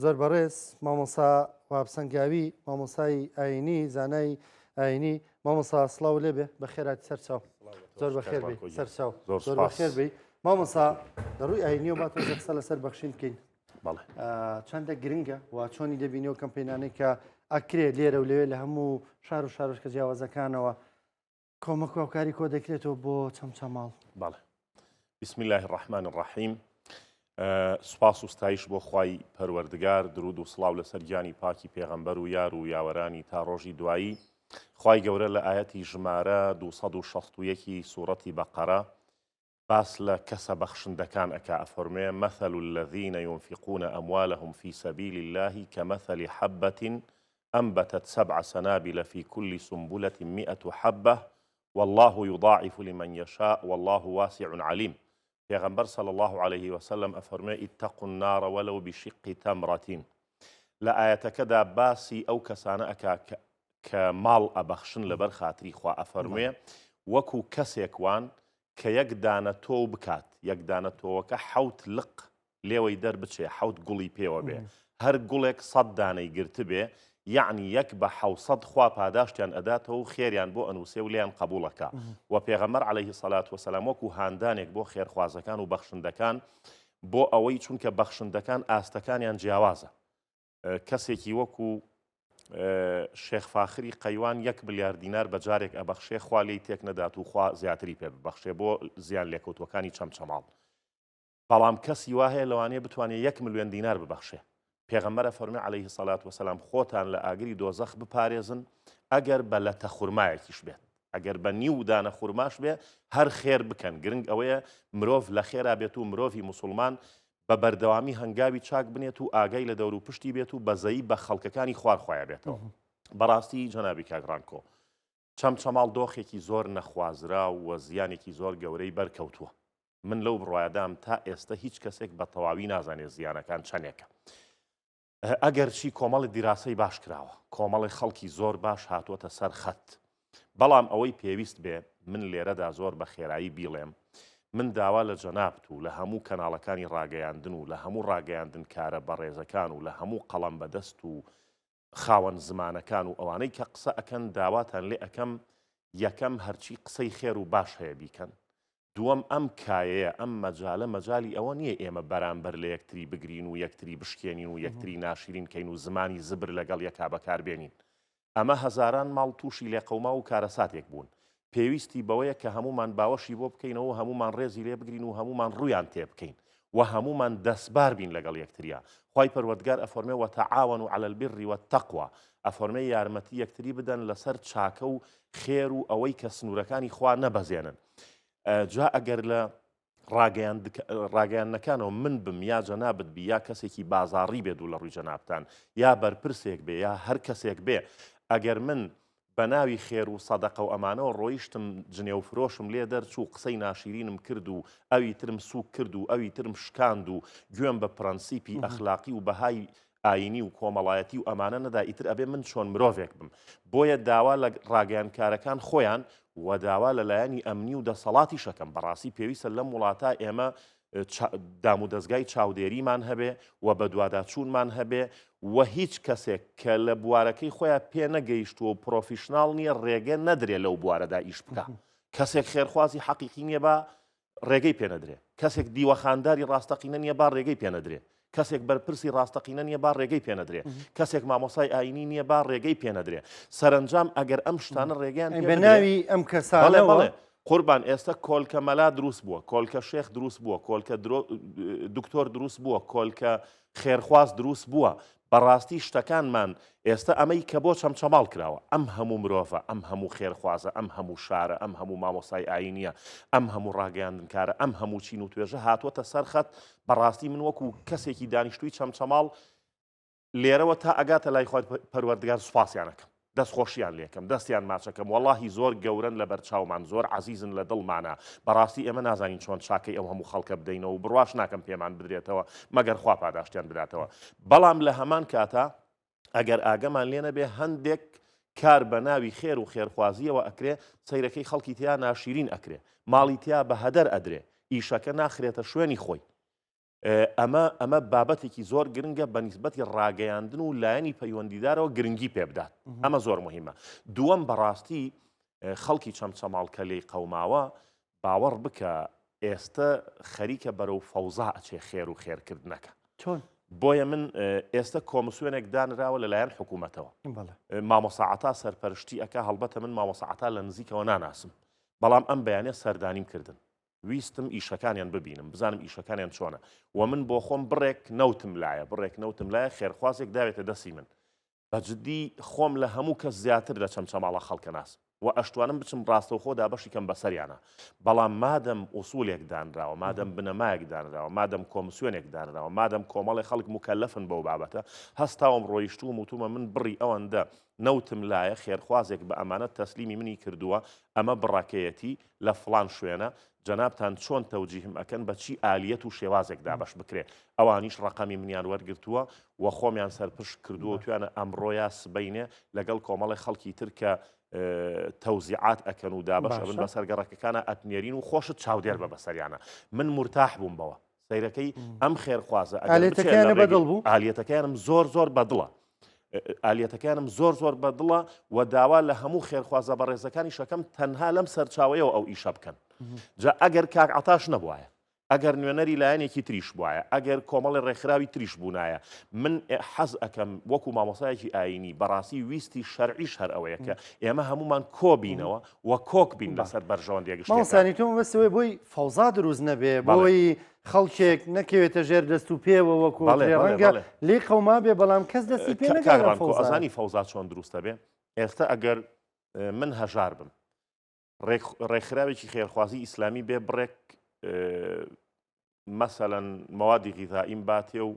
زۆر بەڕێز مامۆسا وهاب سەنگاوی مامۆسای ئاینی زانای ئاینی مامۆسا سڵاو لێبێ بەخێراتی سەرچاو زۆر بەخێر بێ سەرچاو زۆر بەخێر بێ مامۆسا لە ڕووی ئاینیەوە با تۆزێ قسە لەسەر بەخشین بکەین چەندە گرنگە و چۆنی دەبینەوە کەمپینانەی کە ئەکرێ لێرە و لەوێ لە هەموو شار و شارۆچکە جیاوازەکانەوە کۆمەک و هاوکاری کۆ دەکرێتەوە بۆ چەمچەماڵ. بەڵێ بسم الله الرحمن الرحیم سوپاس و ستایش بۆ خوای پەروەردگار درود و سڵاو لەسەر گیانی پاکی پێغەمبەر و یار و یاوەرانی تا ڕۆژی دوایی خوای گەورە لە ئاەتی ژمارە 261 سوڕەتی بەقەرە باس لە کەسە بەخشندەکان ئەکا ئەفەرموێ، مثل الذین ينفقون اموالهم فی سبیل اللە کمثل حبة انبتت سبع سنابل فی کل سنبلة مئة حبة واللە یضاعف لمن یشاء واللە واسع علیم پێغەمبەر صلی اللە علیه وسلم ئەفەرموێ، اتقوا النار ولو بشق تمرة لە ئایەتەکەدا باسی ئەو کەسانە ئەکا کە کە ماڵ ئەبەخشن لەبەر خاتری خوا ئەفەرموێ وەکو کەسێک وان کە یەک دانە تۆو بکات یەک دانە تۆوەکە حەوت لق لێوەی دەربچێ حەوت گوڵی پێوە بێ هەر گوڵێک سەد دانەی گرتبێ یەعنی یەک بە حەوسەد خوا پاداشتیان ئەداتەوە و خێریان بۆ ئەنووسێ و لێیان قەبووڵ ئەکا وە پێغەمبەر علیه الصلوة والسلام وەکو هاندانێک بۆ خێرخوازەکان و بەخشندەکان بۆ ئەوەی چونکە بەخشندەکان ئاستەکانیان جیاوازە کەسێکی وەکو شێخ فاخری قەیوان یەک ملیار دینار بە جارێک ئەبەخشێ خوا لێی تێک نەدات و خوا زیاتری پێ ببەخشێ بۆ زیان لێکەوتوەکانی چەمچەماڵ بەڵام کەسی وا هەیە لەوانەیە بتوانێت یەک ملیۆن دینار ببەخشێ پێغەمبەرە فەرمی عەلەیهی سەلات وەسەلام خۆتان لە ئاگری دۆزەخ بپارێزن ئەگەر بە لەتە خورمایەکیش بێت ئەگەر بە نیو دانە خورماش بێ هەر خێر بکەن گرنگ ئەوەیە مرۆڤ لە خێرا بێت و مرۆڤی موسڵمان بە بەردەوامی هەنگاوی چاک بنێت و ئاگای لە دەور و پشتی بێت و بەزەیی بە خەڵکەکانی خوار خۆیا بێتەوە. بەڕاستی جەنابی کاک ڕانکۆ چەمچەماڵ دۆخێکی زۆر نەخوازراو و زیانێکی زۆر گەورەی بەرکەوتووە. من لەو بڕوایەدام تا ئێستە هیچ کەسێک بە تەواوی نازانێت زیانەکان چەندێکە. ئەگەرچی کۆمەڵی دیراسەی باش کراوە، کۆمەڵی خەڵکی زۆر باش هاتووەتە سەر خەت، بەڵام ئەوەی پێویست بێ من لێرەدا زۆر بە خێرایی بیڵێم، من داوا لە جەنابت و لە هەموو کەناڵەکانی ڕاگەیاندن و لە هەموو ڕاگەیاندنکارە بەڕێزەکان و لە هەموو قەڵەم بەدەست و خاوەن زمانەکان و ئەوانەی کە قسە ئەکەن داواتان لێ ئەکەم یەکەم هەرچی قسەی خێر و باش هەیە بیکەن، دووەم ئەم کایەیە، ئەم مەجالە مەجالی ئەوە نییە ئێمە بەرامبەر لە یەکتری بگرین و یەکتری بشکێنین و یەکتری ناشرین کەین و زمانی زبر لەگەڵ یەکا بەکار بێنین. ئەمە هەزاران ماڵ تووشی لێقەوماو و کارەساتێک بوون. پێویستی بەوەیە کە هەموومان باوەشی بۆ بکەینەوە و هەموومان ڕێزی لێ بگرین و هەموومان ڕوویان تێ بکەین و هەموومان دەستبار بین لەگەڵ یەکتریا. خوای پەروەردگار ئەفەرمێ وتعاونوا علی البر والتقوی ئەفەرمێ یارمەتی یەکتری بدەن لەسەر چاکە و خێر و ئەوەی کە سنوورەکانی خوا نەبەزێنن. جا ئەگەر لە ڕاگەیاندنەکانەوە من بم یا جەنابت بی یا کەسێکی بازاڕی بێت و لە ڕووی جەنابتان یا بەرپرسێک بێ یا هەر کەسێک بێ ئەگەر من بە ناوی خێر و سەدەقە و ئەمانەوە ڕۆیشتم جنێو فرۆشم لێ دەرچوو قسەی ناشیرینم کرد و ئەوی ترم سووک کرد و ئەوی ترم شکاند و گوێم بە پرەنسیپی ئەخلاقی و بەهای ئایینی و کۆمەڵایەتی و ئەمانە نەدا ئیتر ئەبێ من چۆن مرۆڤێک بم بۆیە داوا لە ڕاگەیاندکارەکان خۆیان و داوا لە لایەنی ئەمنی و دەسەڵاتیش ئەکەم بەڕاستی پێویستە لەم وڵاتە ئێمە دامودەزگای چاودێریمان هەبێ و بەدواداچوونمان هەبێ و هیچ کەسێک کە لە بوارەکەی خۆیان پێ نەگەیشتووە و پرۆفیشناڵ نییە ڕێگە نەدرێ لەو بوارەدا ئیش بکە کەسێک خێرخوازی حەقیقی نییە با ڕێگەی پێ نەدرێ. کەسێک دیوەخانداری ڕاستەقینە نییە با ڕێگەی پێ نەدرێ. کەسێک بەرپرسی ڕاستەقینە نییە با ڕێگەی پێ نەدرێ. کەسێک مامۆستای ئایینی نییە با ڕێگەی پێ نەدرێ. سەرەنجام ئەگەر ئەم شتانە ڕێگەیان پێ بە بدرێ. ناوی ئەم بەڵێ کەسانەوە. بەڵێ قوربان ئێستا کۆلکە مەلا دروست بووە، کۆلکە شێخ دروست بووە، کۆلکە درۆ دکتۆر دروست بووە، کۆلکە خێرخواز دروست بووە، بەڕاستی شتەکانمان ئێستا ئەمەی کە بۆ چەمچەماڵ کراوە، ئەم هەموو مرۆڤە، ئەم هەموو خێرخوازە، ئەم هەموو شارە، ئەم هەموو مامۆستای ئایینییە، ئەم هەموو ڕاگەیاندنکارە، ئەم هەموو چین و توێژە هاتووەتە سەر خەت، بەڕاستی من وەکو کەسێکی دانیشتووی چەمچەماڵ لێرەوە تا ئەگاتە لای خوای پەروەردگار سوپاسیان ئەکەم. دەست خۆشیان لێکەم دەستیان ماچەکەم وەڵاهی زۆر گەورەن لە بەرچاومان زۆر عەزیزن لە دڵمانا بەڕاستی ئێمە نازانین چۆن چاکەی ئەو هەموو خەڵکە بدەینەوە و بڕواش ناکەم پێمان بدرێتەوە مەگەر خوا پاداشتیان بداتەوە بەڵام لە هەمان کاتا ئەگەر ئاگەمان لێ نەبێ هەندێک کار بە ناوی خێر و خێرخوازیەوە ئەکرێ سەیرەکەی خەڵکی تیا ناشیرین ئەکرێ ماڵی تیا بە هەدەر ئەدرێ ئیشەکە ناخرێتە شوێنی خۆی. ئەمە ئەمە بابەتێکی زۆر گرنگە بە نیسبەتی ڕاگەیاندن و لایەنی پەیوەندیدارەوە گرنگی پێ بدات ئەمە زۆر مهمە دووەم بەڕاستی خەڵکی چەمچەماڵ کە لێی قەوماوە باوەڕ بکە ئێستە خەریکە بەرەو فەوزا ئەچێ خێر و خێرکردنەکە. چۆن؟ بۆیە من ئێستە کۆمسیۆنێک دانراوە لەلایەن حکوومەتەوە. مامۆستا عەتا سەرپەرشتی ئەکا، هەڵبەتە من مامۆستا عەتا لە نزیکەوە ناناسم، بەڵام ئەم بەیانە سەردانیم کردن. ویستم ئیشەکانیان ببینم، بزانم ئیشەکانیان چۆنە. و من بۆ خۆم بڕێک نەوتم لایە، بڕێک نەوتم لایە خێرخوازێک داوێتە دەستی من. بە جدی خۆم لە هەموو کەس زیاتر لە چەمچەماڵە خەڵکەناسم و ئەشتوانم بچم ڕاستەوخۆ دابەشی کەم بەسەریانا بەڵام مادەم ئوسولێک دانراوە مادەم بنەمایەک دانراوە مادەم کۆمسیۆنێک دانراوە مادەم کۆمەڵێ خەڵک موکەلەفن بەو بابەتە هەستاوم ڕۆیشتووم وتومە من بڕی ئەوەندە نەوتم لایە خێرخوازێک بە ئەمانەت تەسلیمی منی کردووە ئەمە بڕەکەیەتی لە فڵان شوێنە جەنابتان چۆن تەوجیهم ئەکەن بە چی ئالیەت و شێوازێک دابەش بکرێ؟ ئەوانیش ڕەقەمی منیان وەرگرتووە و خۆمیان سەرپشک کردووە و تویانە ئەمڕۆ یا سبەینێ لەگەڵ کۆمەڵێ خەڵکی تر کە تەوزیعات ئەکەن و دابەش ئەبن بەسەر گەڕەکەکانە ئەتنێرین و خۆشت چاودێر بە بەسەریانە. من مورتاح بووم بەوە. سەیرەکەی ئەم خێرخوازە ئالیەتەکەیانە بەدڵ بوو؟ ئالیەتەکەیانم زۆر زۆر بەدڵە. ئالیەتەکانم زۆر زۆر بەدڵە و داوا لە هەموو خێرخوازە بەڕێزەکانی شەکەم تەنها لەم سەرچاوەیەوە ئەو ئیشە بکەن جا ئەگەر کاک عتاش نەبواە ئەگەر نوێنەری لایەنێکی تریش بواە ئەگەر کۆمەڵی ڕێکخراوی تریش بوونایە من حەز ئەەکەم وەکو مامۆسایەکی ئاینی بەڕاستی ویستی شەرعیش هەر ئەوەیە کە ئێمە هەمومان کۆبینەوە و کۆک بین لەسەر بەرژەوەندیە گشتیەکان. مامۆستا تۆ مەبەستت ئەوەیە بۆی فەوزا دروست نەبێ، بۆی خەڵکێک نەکەوێتە ژێر دەست و پێوە وەکو ئۆترێ ڕەنگە لێی قەومابێ بەڵام کەس دەستی پێ نەگا کاک ڕامکۆ ئەزانی فەوزا چۆن دروست دەبێ؟ ئێستا ئەگەر من هەژار بم ڕێکخراوێکی خێرخوازی ئیسلامی بێ بڕێک مەسەلەن مەوادی غیزائیم باتێ و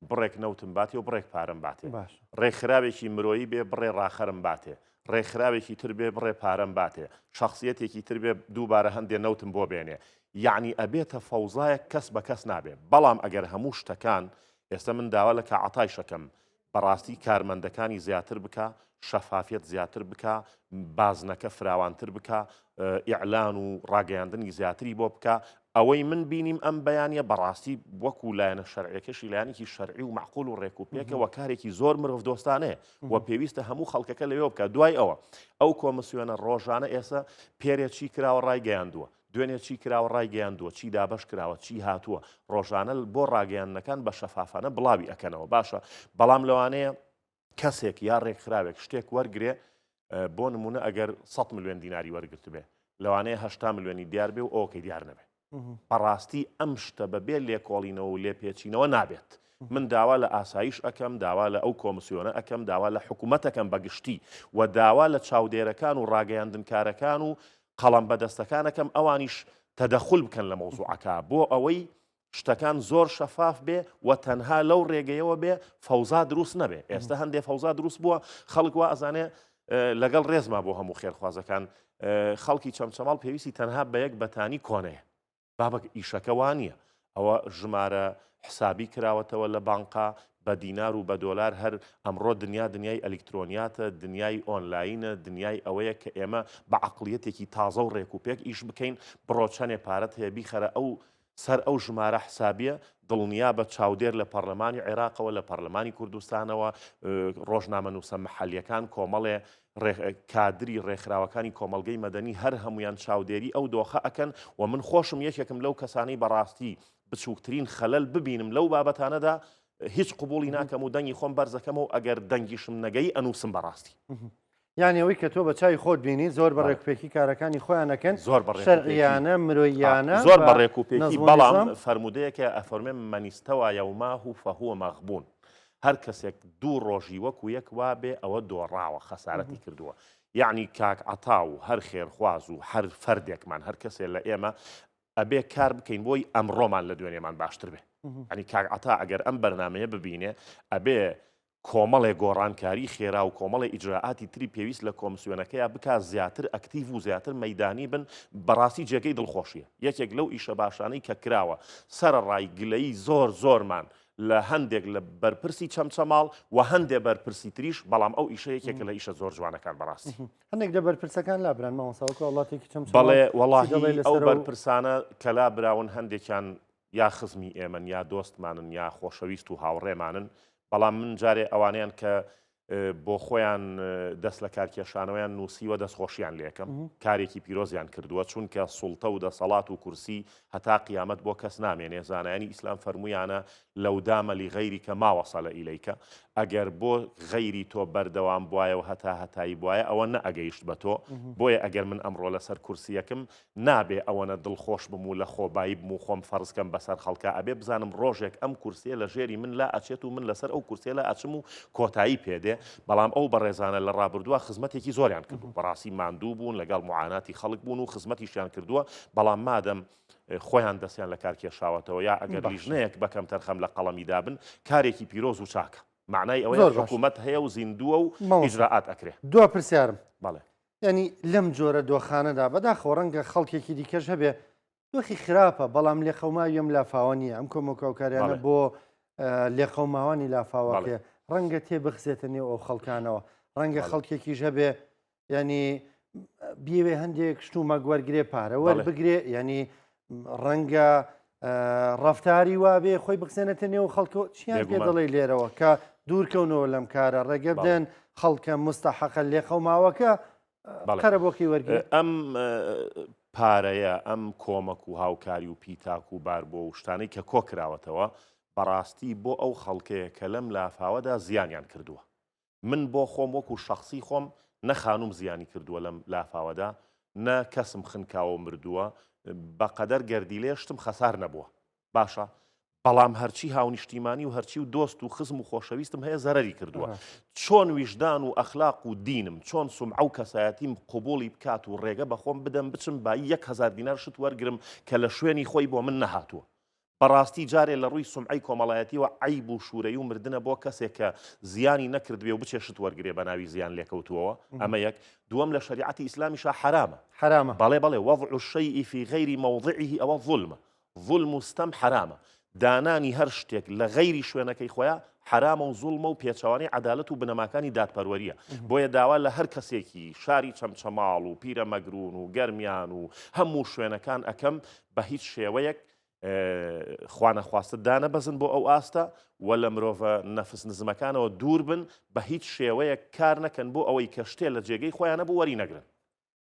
بڕێک نەوتم باتێ و بڕێک پارەم باتێ باش. ڕێکخراوێکی مرۆیی بێ بڕێ ڕاخەرم باتێ ڕێکخراوێکی تر بێ بڕێ پارەم باتێ شەخسیەتێکی تر بێ دووبارە هەندێ نەوتم بۆ بێنێ یەعنی ئەبێتە فەوزایەک کەس بە کەس نابێ بەڵام ئەگەر هەموو شتەکان ئێستا من داوا لە کا عەتایش ئەکەم بەڕاستی کارمەندەکانی زیاتر بکا، شەفافیەت زیاتر بکا، بازنەکە فراوانتر بکا، ئیعلان و ڕاگەیاندنی زیاتری بۆ بکا. ئەوەی من بینیم ئەم بەیانە بەڕاستی وەکو لایەنە شەرعیەکەشی لایەنێکی شەرعی و مەعقول و ڕێک و پێکە و کارێکی زۆر مرۆڤدۆستانەیە و پێویستە هەموو خەڵکەکە لەوێ بکا. دوای ئەوە ئەو کۆمسیۆنە ڕۆژانە ئێستا پێرێ چی کراوە ڕایگەیاندووە، دوێنێ چی کراوە ڕایگەیاندووە، چی دابەش کراوە، چی هاتووە، ڕۆژانە بۆ ڕاگەیاندنەکان بە شەفافانە بڵاوی ئەکەنەوە باشە، بەڵام لەوانەیە کەسێک یا ڕێکخراوێک شتێک وەرگێ بۆ نمونە ئەگەر 100 ملیۆن دیناری وەرگرتبێ لەوانەیە 80 ملیۆنی دیار بێ و ئەوکەی دیار نەبێ بەڕاستی ئەم شتە بەبێ لێکۆڵینەوە و لێپێچینەوە نابێت. من داوا لە ئاسایش ئەکەم، داوا لە ئەو کۆمسیۆنە ئەکەم، داوا لە حکومەت ئەکەم بە گشتی و داوا لە چاودێرەکان و ڕاگەیاندنکارەکان و قەڵەم بەدەستەکان ئەکەم ئەوانیش تەدەخول بکەن لە مەوزوعەکە بۆ ئەوەی شتەکان زۆر شەفاف بێ و تەنها لەو ڕێگەیەوە بێ فەوزا دروست نەبێ. ئێستا هەندێ فەوزا دروست بووە خەڵک وا ئەزانێ لەگەڵ ڕێزما بۆ هەموو خێرخوازەکان خەڵکی چەمچەماڵ پێویستی تەنها بە یەک بەتانی کۆنەیە. بابەک ئیشەکە وا نییە. ئەوە ژمارە حسابی کراوەتەوە لە بانقا بە دینار و بە دۆلار هەر ئەمڕۆ دنیا دنیای ئەلیکترۆنیاتە دنیای ئۆنلاینە دنیای ئەوەیە کە ئێمە بە عەقڵیەتێکی تازە و ڕێک و پێک ئیش بکەین بڕۆ چەنێ پارەت هەیە بیخەرە ئەو سەر ئەو ژمارە حسابیە دڵنیابە چاودێر لە پەڕلەمانی عێراقەوە لە پەڕلەمانی کوردستانەوە ڕۆژنامەنووسە محەلیەکان کۆمەڵێ کادری ڕێکخراوەکانی کۆمەڵگەی مەدەنی هەر هەموویان چاودێری ئەو دۆخە ئەکەن و من خۆشم یەکێکم لەو کەسانەی بەڕاستی بچووکترین خەلەل ببینم لەو بابەتانەدا هیچ قبوڵی ناکەم و دەنگی خۆم بەرزەکەمەوە ئەگەر دەنگیشم نەگەی ئەنووسم بەڕاستی. یانی ئەوەی کە تۆ بە چاوی خۆت بینی زۆر بە ڕێکوپێکی کارەکانی خۆیان ئەکەن زۆر بە شەرعیانە مرۆییانە زۆر بە ڕێکوپێکی بەڵام فەرموودەیەکە ئەفەرمێ من استوی یوماه فهو مغبون هەر کەسێک دوو ڕۆژی وەکو یەک وابێ ئەوە دۆڕاوە خەسارەتی کردووە یەعنی کاک عەتا و هەر خێرخواز و هەر فەردێکمان هەر کەسێ لە ئێمە ئەبێ کار بکەین بۆی ئەمڕۆمان لە دوێنێمان باشتر بێ ئەنی کاک عەتا ئەگەر ئەم بەرنمەیە ببینێ ئەبێ کۆمەڵێ گۆڕانکاری خێرا و کۆمەڵێ ئیجرائاتی تری پێویست لە کۆمسیۆنەکەیا بکا زیاتر ئەکتیڤ و زیاتر مەیدانی بن بەڕاستی جێگەی دڵخۆشیە یەکێک لەو ئیشە باشانەی کە کراوە سەرەڕای گلەیی زۆر زۆرمان لە هەندێک لە بەرپرسی چەمچەماڵ و هەندێ بەرپرسی تریش بەڵام ئەو ئیشە یەکێکە لە ئیشە زۆر جوانەکان بەڕاستی. هەندێک لە بەرپرسەکان لابران مامۆستا وەکو وڵاتێکی چەمچەماڵ بەڵێ وەڵاهی ئەو بەرپرسانە کە لابراون هەندێکیان. یا خزمی ئێمەن یا دۆستمانن یا خۆشەویست و هاوڕێمانن، بەڵام من جارێ ئەوانەیان کە بۆ خۆیان دەست لە کارکێشانەوەیان نووسیوە دەستخۆشیان لێکەم کارێکی پیرۆزیان کردووە چونکە سوڵتە و دەسەڵات و کورسی هەتا قیامەت بۆ کەس نامێنێ زانایانی ئیسلام فەرموویانە لو دام لغیرک ما وصل الیک ئەگەر بۆ غەیری تۆ بەردەوام بوایە و هەتا هەتایی بوایە ئەوە نەئەگەیشت بە تۆ بۆیە ئەگەر من ئەمڕۆ لەسەر کورسیەکم نابێ ئەوەنە دڵخۆش بم و لە خۆبایی بم و خۆم فەرز کەم بەسەر خەڵکا، ئەبێ بزانم ڕۆژێک ئەم کورسیە لە ژێری من لا ئەچێت و من لەسەر ئەو کورسیە لا ئەچم و کۆتایی پێ دێ، بەڵام ئەو بەڕێزانە لە ڕابردووا خزمەتێکی زۆریان کردوو، بەڕاستی ماندوو بوون، لەگەڵ موعاناتی خەڵک بوون و خزمەتیشیان کردووە، بەڵام مادەم خۆیان دەستیان لە کار کێشاوەتەوە یا ئەگەر لیژنەیەک بە کەمتەرخەم لە قەڵەمی دابن، کارێکی پیرۆز و چاکە. مەعنای ئەوەیە حکوومەت هەیە و زیندووە و ئیجرائات ئەکرێ. دوا پرسیارم. بەڵێ. یانی لەم جۆرە دۆخانەدا بەداخەوە ڕەنگە خەڵکێکی دیکەش هەبێ دۆخی خراپە بەڵام لێقەوماوی ئەم لافاوە نییە ئەم کۆمەکاوکاریانە بۆ لێقەوماوانی لافاوەکەیە ڕەنگە تێ بخزێتە نێو ئەو خەڵکانەوە ڕەنگە خەڵکێکیش هەبێ ینی بیەوێ هەندێک شت و مەگوەرگێ پارە وەربگرێ ینی ڕەنگە ڕفتاری وابێ خۆی بخسێنێتە نێو خەڵکۆ چیان پێ دەڵێ لێرەوە کە دوورکەونەوە لەم کارە ڕێگە بدەن خەڵکە مستەحەقە لێقەوماوەکە قەرەبۆکی وەرگێ ئەم پارەیە ئەم کۆمەک و هاوکاری و پیتاک و باربۆ و شتانەی کە کۆکراوەتەوە بەڕاستی بۆ ئەو خەڵکەیە کە لەم لافاوەدا زیانیان کردووە من بۆ خۆم وەکو شەخسی خۆم نە خانووم زیانی کردووە لەم لافاوەدا نە کەسم خنکاوە و مردووە بەقەدەر گەردیلەیە شتم خەسار نەبووە باشە بەڵام هەرچی هاونیشتیمانی و هەرچی و دۆست و خزم و خۆشەویستم هەیە زەرەری کردووە چۆن ویژدان و ئەخلاق و دینم چۆن سومعە و کەسایەتیم قوبوڵی بکات و ڕێگە بەخۆم بدەم بچم بایی 1000 دینار شت وەرگرم کە لە شوێنی خۆی بۆ من نەهاتووە بەڕاستی جارێ لە ڕووی سومعەی کۆمەڵایەتیەوە عەیب و شورەیی و مردنە بۆ کەسێک کە زیانی نەکردبێ و بچێ شت وەرگرێ بە ناوی زیان لێکەوتووەوە ئەمە یەک دووەم لە شەریعەتی ئیسلامیشا حەرامە حەرامە بەڵێ بەڵێ وضع الشیء فی غیر موضعه ئەوە ظلمە ظلم و ستەم حەرامە دانانی هەر شتێک لە غەیری شوێنەکەی خۆیا حەرامە و زوڵمە و پێچەوانەی عەدالەت و بنەماکانی دادپەروەریە بۆیە داوا لە هەر کەسێکی شاری چەمچەماڵ و پیرەمەگرون و گەرمیان و هەموو شوێنەکان ئەکەم بە هیچ شێوەیەک خوانەخواستە دانەبەزن بۆ ئەو ئاستە و لە مرۆڤە نەفس نزمەکانەوە دوور بن بە هیچ شێوەیەک کار نەکەن بۆ ئەوەی کە شتێ لە جێگەی خۆیان نەبوو وەری نەگرن.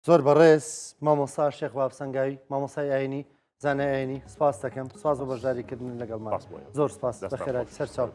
زۆر بەڕێز مامۆستا شێخ باب سەنگاوی مامۆستای ئاینی زانای ئاینی سپاس دەکەم سپاس بۆ بەشداریکردن لەگەڵمان زۆر سپاس بەخێرات سەرچاو.